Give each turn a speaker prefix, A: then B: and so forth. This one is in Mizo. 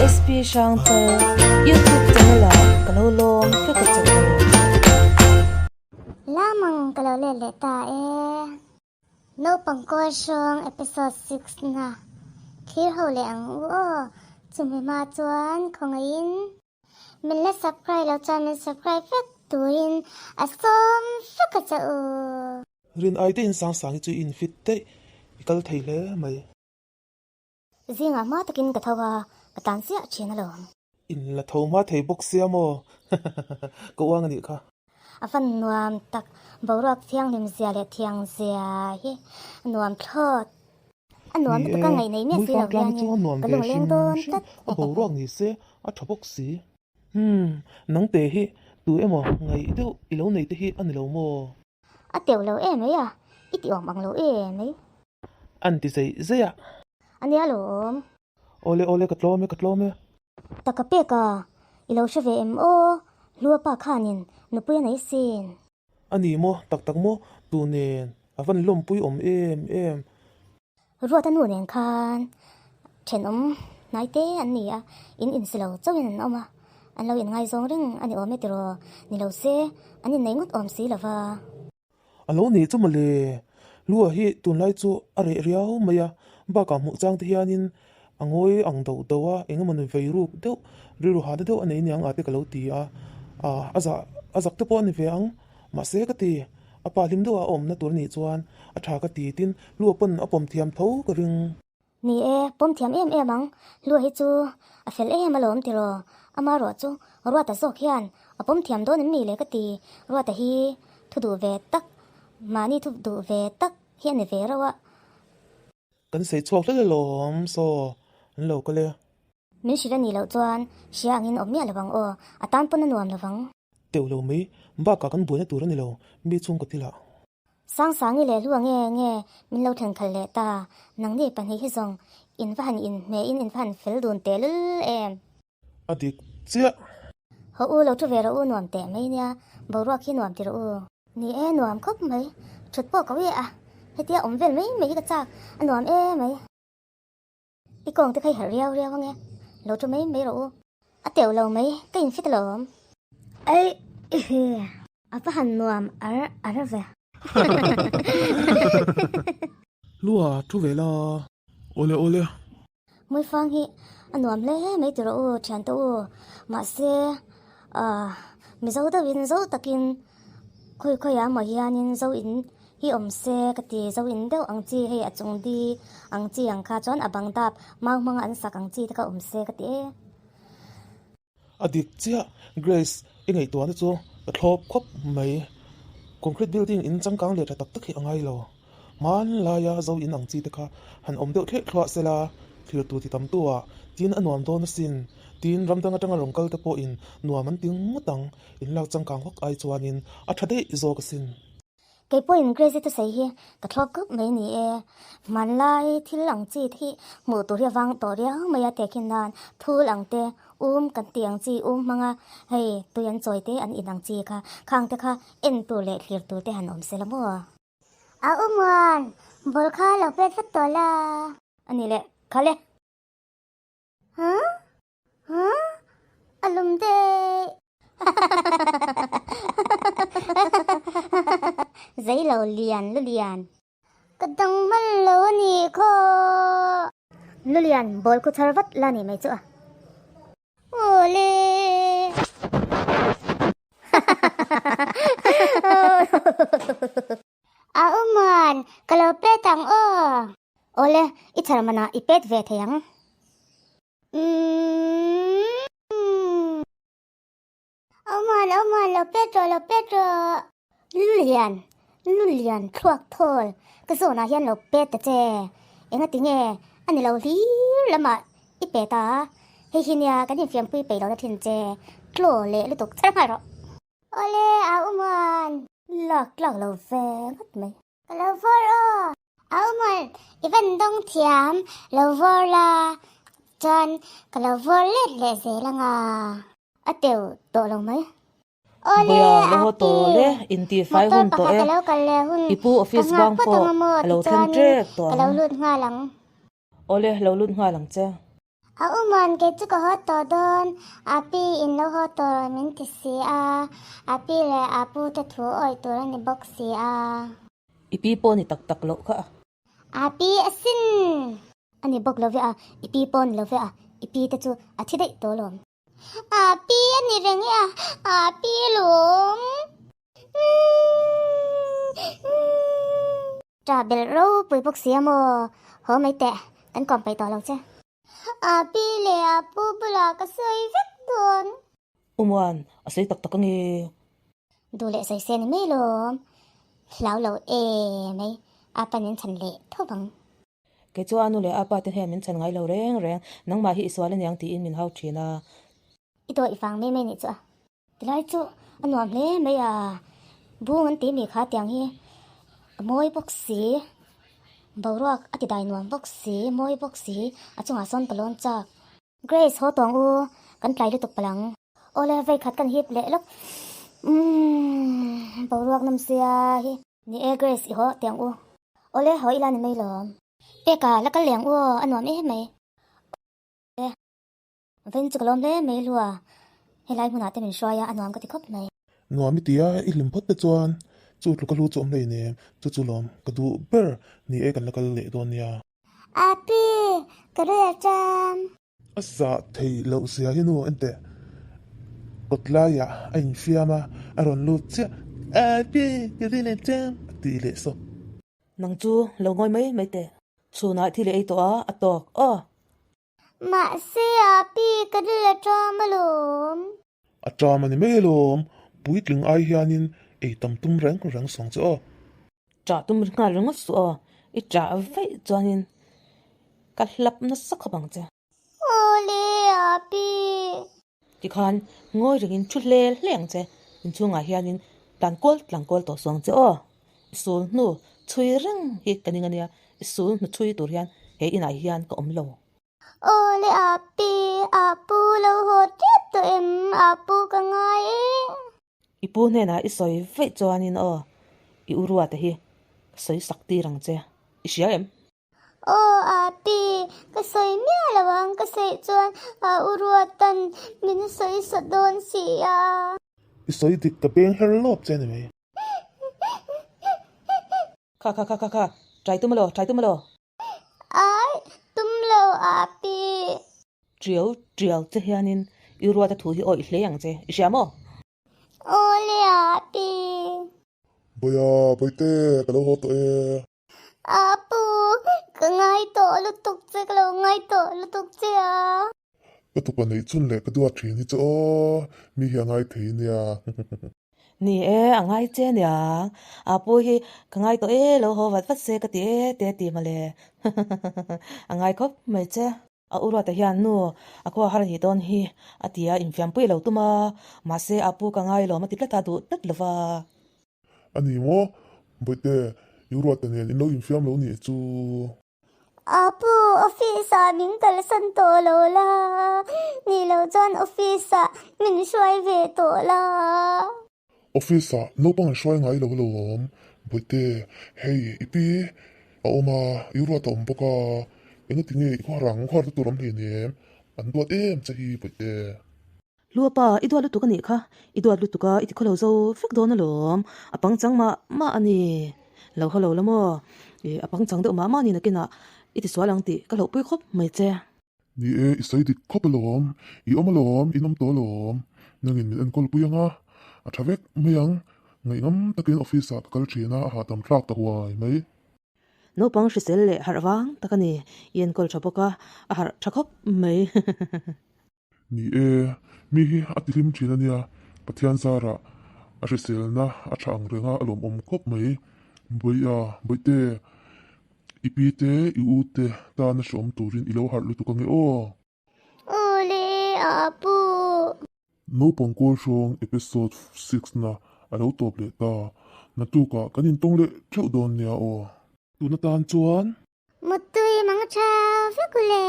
A: SP Hrangchal YouTube channel ah ka lo lawm vek a che u.
B: Lamang ka lo let leh ta e. Naupang kawl hrawng episode 6 na thlir ho leh ang u aw. Chumi hma chuan khawngaihin min la subscribe lo chuan min subscribe vek turin a sawm vek a che u.
C: Rin ai te in sang sang hi chu i infit daih i kal thei hle mai.
B: Zingah hma takin ka tho a, ka tan chiah thin alawm.
C: In la tho hma thei bawk sia maw? Ka uang a nih kha.
B: A van nuam tak, boruak thianghlim zia leh thiang zia hi a nuam thlawt. A nuam
C: Ni
B: lutuk a
C: e,
B: ngaih nei miah si
C: Muifang
B: lo
C: tlang hi
B: hianin
C: chu a nuam
B: ka
C: ve
B: lungleng
C: hrim
B: dawn
C: hrim,
B: tlat.
C: a boruak ni se a tha bawk si. Umm, nangte hi tu emaw ngaih deuh i lo nei te hi a ni lo maw?
B: A teuh lo em mai a, i ti awm ang lo em mai.
C: An ti zeih zeih a.
B: A nia lawm.
C: Awle awle ka tlawm e ka tlawm e.
B: Taka pek a, i lo hre ve em aw, Hlua pa khanin nupui a nei sin.
C: A ni maw, tak tak maw, tu nen a van lawmpui awm em em.
B: Ruata nu nen khan thenawm hnai te an ni a, in insi lo chauhin an awm a, an lo inngaizawng reng a ni awm e tiraw, ni lo se an innei ngawt awm si lova.
C: A lo nih chu mawle, Lua hi tunlai chu a reh riau mai a, bakah hmuh chang te hianin a ngawi ang doh doh a, eng emaw ni vei ruk deuh, rilru hahna deuh a nei niang ah te ka lo ti a, a zah a zak te pawh a ni ve ang, mahse ka ti, a pa hlim deuh a awmna tur a nih chuan a tha ka ti tin Lua pawn a pawm thiam tho ka ring.
B: Ni e, pawm thiam em em ang, Lua hi chu a fel em alawm tiraw, ama ruah chu Ruata zawk hian a pawm thiam dawn em ni le ka ti, Ruata hi thu duh ve tak, mahni thu duh ve tak hi a ni ve rauh a.
C: Kan sawi chhuak hlel alawm, saw an lo kal e.
B: Min hrilh a nih loh chuan hria angin awm miah lo ang aw, a tan pawn a nuam lo vang.
C: Teuh lo mai, bakah kan buaina tur a ni lo, mi chhung ka ti lah.
B: Sangsangi leh Hlua nge nge min lo then khalh leh ta, nangni pahnih hi zawng in va han inhmeh in in va han fel dun teh lul em.
C: A dik chiah.
B: Haw u lo thu ve rawh u nuam teh mai nia, boruak hi nuam ti rawh u. Ni e nuam khawp mai, thut pawh ka ui a, hetia awm vel mai mai hi ka chak, a nuam e mai. I kawng te kha i harh riau riau ange, lo thu mai mai rawh u. A teuh lo mai, ka infit alawm. Ei ihi, a va han nuam ar ar ve.
C: Lua, thu ve la. Awle awle.
B: Hmuifang hi a nuam hle mai ti rawh u, thiante u. Mahse, ah, Mizo deuhin zo takin khawi khawiah maw hianin zo in hi awm se ka ti zo in deuh ang chi hei a chung di ang chi ang kha chuan a bang dap mau hmanga an sak ang chi te kha awm se ka ti e.
C: A dik chiah Grace i ngaihtuahna chu ka thlawp khawp mai. Concrete building in changkang leh tha tak tak hi a ngai lo. Hmanlaia zo in ang chi te kha han awm deuh thleh thluah sela thlir tur ti tam tu ah tin a nuam dawn asin. Tin ram dang atanga rawn kal te pawhin nuam an ti ngawt ang. In lak changkang vak ai chuanin a tha daih zawk asin.
B: Kei pawhin Grace thusawi hi ka thlawp khawp mai ni e. Hmanlai thil ang chi te hi hmuh tur hi a vang tawh riau mai a tehkhin nan thul ang te, um kan tih ang chi, um hmanga hei tui an chawi te an in ang chi kha, khang te kha en tur leh thlir tur te han awm se la maw? A umuan, ball kha lo pet vat tawh la. A ni leh, kha le. Huh? Huh? A lum daih. Zei lo lian lu lian. Ka dang hman lo a nih khaw. Lu lian ball khu chhar vat la ni mai chu a. Awle. A umuan ka lo pet ang aw. Awle i chhar manah i pet ve thei ang. Umm. Awm awm lo pet rawh lo pet rawh. Lulian Lulian thluak thawl ka zawnah hian lo pet ta che. Engati nge a ni lo hlir lamah i pet a, hei hi nia kan infiampui peih lohna thin che tlaw leh lutuk char nghal rawh. Awle a awm lak tlak lo ve ngawt mai. Ka lo vawr aw. A awm i van dawng thiam lo vawr la chuan ka lo vawr let leh zel anga. A teuh tawh lo mai. Awle
A: Bawia lo haw
B: Api,
A: tawh rawh le, intifai
B: motor
A: hun tawh
B: pakhat
A: e.
B: a lo kal leh hun
A: I pu
B: ka
A: office
B: nghak
A: bang
B: phawt
A: pawh
B: ang a maw
A: a lo thleng
B: tichuanin
A: ṭek tawh
B: ka lo
A: ang.
B: lut nghal ang.
A: Awle lo lut nghal ang che.
B: A uma'n kei chu ka haw tawh dawn, a pi in lo haw tawh rawh min ti si a, a pi leh a pu te thu awih tur a ni bawk si a.
A: I pi pawh ni tak tak loh kha.
B: A pi asin! A ni bawk lo ve a, i pi pawh ni lo ve a, i pi te chu a thi daih tawh lawm. A pi a ni reng e a, a pi lawm. Ṭah belh ropui bawk si a maw? Haw mai teh, kan kawm peih tawh lo che. A pi leh a pu bulah ka sawi vek dawn.
A: Umuan, a sawi tak tak ange.
B: Duh leh sawi se ni mai lawm. Hlau lo e mai, a pan in chhan leh tho vang.
A: Kei chu a nu leh a pa te hian min chhan ngai lo reng reng, nangmah hi i sual aniang tiin min hau thin a.
B: I dawi vang mai mai nih chu a. Tilai chu a nuam hle mai a, bung an tih mi kha tiang hi a mawi bawk si, boruak a ti dai nuam bawk si, mawi bawk si, a chungah sawn ka lawn chak. Grace haw tawng u, kan tlai lutuk palang. Awle vei khat kan hip leh lawk, umm boruak nawm sia hi. Ni e Grace i haw tiang u. Awle haw ila ni mai lawm. Peka la kal leng u aw a nuam em mai. Awle. Vawiin chu ka lawm hle mai lua, helai hmunah te min hruai a, a nuam ka ti khawp mai.
C: Nuam i ti a, i hlim phawt te chuan chu tluka lu chu awm hlei nem, chu chu lawm ka duh ber ni e kan la kal leh dawn nia.
B: Api, ka rui a ṭam.
C: A zah theih loh zia hi nu en teh, kawt laiah a infiam a, a rawn lut chiah, Api, ka rui a ṭam a ti leh sawk.
A: Nang chu lo ngawi mai mai teh, chhunah thil i ei tawh a, a tawk aw.
B: Mahse a pi ka ril a ṭam alawm.
C: A ṭam a ni mai alawm, puitling ai hianin ei tam tum reng reng sawng che aw.
A: Ṭah tum nghal ringawt suh aw, i ṭah vaih chuanin ka hlap nasa khawp ang che.
B: Awle a pi.
A: Tikhan ngawi rengin thu hle hle ang che, inchhungah hianin tlan kual tlan kual tawh suang che aw. I sul hnu chhui reng hi ka ning ania, i sul hnu chhui tur hian he inah hian ka awm lo.
B: Awle a pi, a pu lo haw tep tawh em, a pu ka ngai e.
A: I pu hnenah i sawi vaih chuanin aw, i u ruata hi ka sawi sak tir ang che, i hria em?
B: Aw Api, ka sawi miah lo ang, ka sawi chuan a u Ruatan min sawi sa dawn si a.
C: I sawi dik ka beng her lawp che ni mai.
A: Kha kha kha kha kha, trai tum elaw, trai tum elaw.
B: Ai, tum lo Api.
A: Trial trial che hianin i Ruata thu hi awih hle ang che, i hria maw?
B: Aw le Api.
C: Bawia, Bawihte, ka lo haw tawh e.
B: Apu, ka ngai tawh lutuk che, ka lo ngai tawh lutuk che a.
C: Ka tupa neih chun leh ka duat thin hi chu aw, mi hi a ngai thei nia.
A: Ni e, a ngai che nia. Apu hi ka ngai tawh e, lo haw vat vat se ka ti e te ti mawle. A ngai khawp mai che. A u Ruata hian nu a khua har anih dawn hi a ti a, infiampui a lo tum a, mahse Apu ka ngai lawm a ti tlat a, duh tlat lo va.
C: A ni maw? Bawihte, i Ruata nen in lo infiam lo nih chu.
B: Apu, office ah min kalsan tawh lo la, ni lo chuan office ah min hruai ve tawh la.
C: Office ah naupang an hruai ngai lo alawm. Bawihte, hei i pi a awm a, i Ruata a awm bawk a, engati nge i khuar ang, khuar te tur awm hleinem, an duat em che hi Bawihte.
A: Luapa, i duat lutuk a nih kha, i duat lutuk a, i ti khawlo zo vek dawn alawm, a pangchang mah mah a ni. Lo haw lo la maw? Ih, a pangchang deuh mah mah a ni nakinah i ti sual ang tih ka hlauhpui khawp mai che.
C: Ni e, i sawi dik khawp alawm, i awm alawm, in awm tawh alawm, nangin min enkawl pui ang a, a tha vek mai ang, ngaihngam takin office ah ka kal thin a, a hahdam thlak ta huai mai.
A: Naupang hrisel leh harh vang tak a ni, i enkawl tha bawk a, a harh tha khawp mai.
C: Ni e, mi hi a ti hlim thin a nia, Pathian zarah a hriselna a tha ang reng a, a lawmawm khawp mai. Bawia, Bawihte, i pi te, i u te tana hreawm turin i lo harh lutuk ange aw.
B: Awle, Apu.
C: Naupang Kawlhrawng episode 6 na a lo tawp leh ta, naktukah kan intawng leh theuh dawn nia aw. Tun atan chuan.
B: Muttui mang tha vek u le.